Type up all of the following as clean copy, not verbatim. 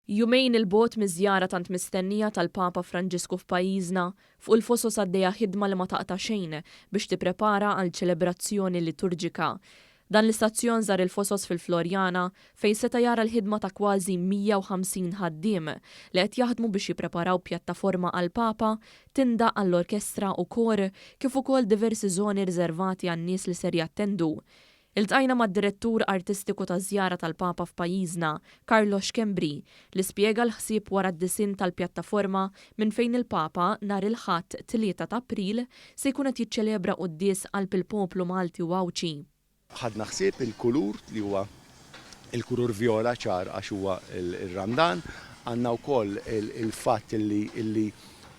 Jumejn 'il bogħod miż-żjara tant mistennija tal-Papa Franġisku f'pajjiżna, fuq il-Fosos għaddejja ħidma li ma taqta' xejn biex tipprepara għal ċelebrazzjoni liturġika. Dan l-istazzjon żar il-Fosos fil-Floriana fejn seta' jara l-ħidma ta' kważi 150 ħaddiem li qed jaħdmu biex jippreparaw pjattaforma għall-Papa, tinda għall-orkestra u kor kif ukoll diversi żoni riservati għan-nies li ser jattendu. Iltqajna mad-Direttur Artistiku taż-żjara tal-Papa f'pajjiżna, Carlo Schembri, li spjega l-ħsieb wara d-disinn tal-pjattaforma minn fejn il-Papa, nhar il-Ħadd 3 ta' April, se jkun qed jiċċelebra quddies qalb il-poplu Malti u Għawdxi. Ħadna ħsieb il-kulur li huwa il-kulur vjola ċar għax huwa r-Randan. Għandna wkoll il-fatt li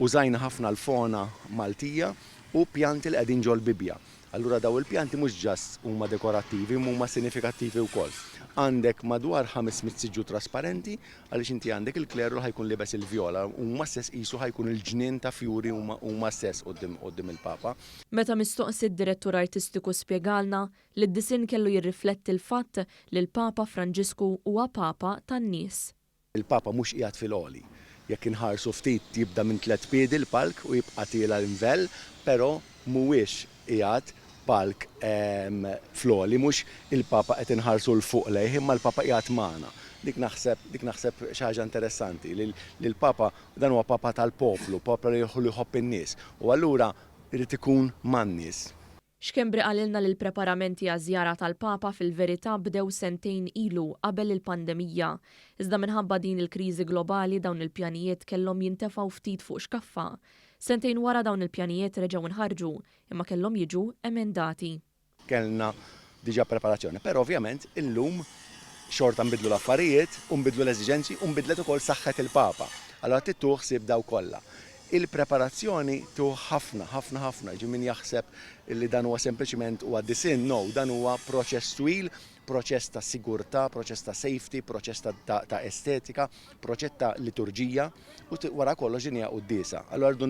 użajna ħafna l-fona Maltija u pjanti li qegħdin ġol-Bibbja. Allura daw il-pjanti mhux just huma dekorattivi imma huma sinifikattivi wkoll. Għandek madwar 500 siġġu trasparenti għaliex inti għandek il-kleru li ħa jkun liebes il-vjola, huma stess qisu ħa jkun il-ġnien ta' fjuri huma huma stess quddiem quddiem il-Papa. Meta mistoqsi d-direttur artistiku spjegalna li d-disinn kellu jirrifletti l-fatt li l-Papa Franġisku huwa Papa tan-nies. Il-Papa mhux qiegħed fil-għoli. Jekk inħarsu ftit jibda minn tlett piedi l-palk u jibqa' tiela' l-invell, però mhuwiex qiegħed palk fl-għoli, mhux il-Papa qed inħarsu 'l fuq lejh imma l-Papa qiegħed magħna. Dik naħseb dik naħseb xi ħaġa interessanti li l-Papa dan huwa Papa tal-poplu, Papa li jħobb in-nies u allura jrid ikun man-nies. Schembri qalilna li l-preparamenti għaż-żjara tal-Papa fil-verità bdew sentejn ilu qabel il-pandemija. Iżda minħabba din il-kriżi globali dawn il-pjanijiet kellhom jintefgħu ftit fuq xkaffa. Sentejn wara dawn il-pjanijiet reġgħu nħarġu imma kellhom jiġu emendati. Kellna diġà preparazzjoni, però ovvjament illum xorta nbidlu l-affarijiet u nbidlu l-eżiġenzi u nbidlet ukoll saħħet il-Papa. Allura trid tieħu ħsieb dawn kollha. Il-preparazzjoni tieħu ħafna, ħafna, ħafna. Jiġifieri min jaħseb li dan huwa sempliċiment huwa disinn, no, dan huwa proċess twil, proċess ta' sigurtà, proċess ta' safety, proċess ta' ta' estetika, proċett ta' liturġija u wara kollox din hija quddiesa. Allura rridu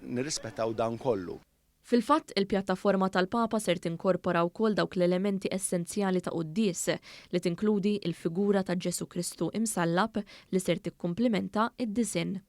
nirrispettaw dan kollu. Fil-fatt, il-pjattaforma tal-Papa ser tinkorpora wkoll dawk l-elementi essenzjali ta' quddies li tinkludi l-figura ta' Ġesù Kristu imsallab li ser tikkumplimenta d-disinn.